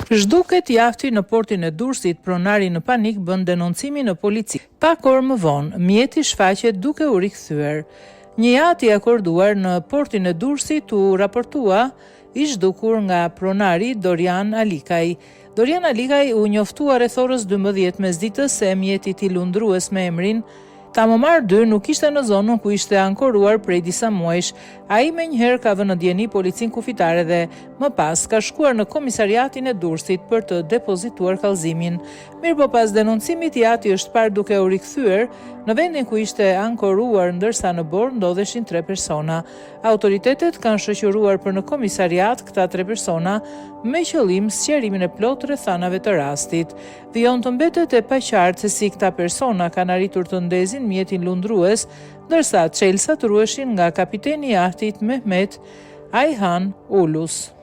Zhduket jahti në portin e Durrësit, pronari në panik bën denoncimin në polici. Pak orë më vonë, mjeti shfaqet duke u rikthyer. Një jaht i akorduar në portin e Durrësit u raportua i zhdukur nga pronari Dorian Alikaj. Dorian Alikaj u njoftua rreth orës 12 mesditës se mjeti i tij lundrues me emrin Tamomar dy nuk ishte në zonën ku ishte ankoruar prej disa muajsh. Ai menjëherë ka vënë në dijeni policinë kufitare dhe më pas ka shkuar në komisariatin e Durrësit për të depozituar kallëzimin. Mirëpo pas denoncimit jahti është parë duke u rikthyer në vendin ku ishte ankoruar ndërsa në bord ndodheshin tre persona. Autoritetet kanë shoqëruar për në komisariat këta tre persona me qëllim sqarimin e plotë rrethanave të rastit. Vijon të mbetet e paqartë se si këta persona kanë arritur të ndezin mjetin lundrues, ndërsa çelësat ruheshin nga kapiteni i jahtit Mehmet Ayhan Ulus.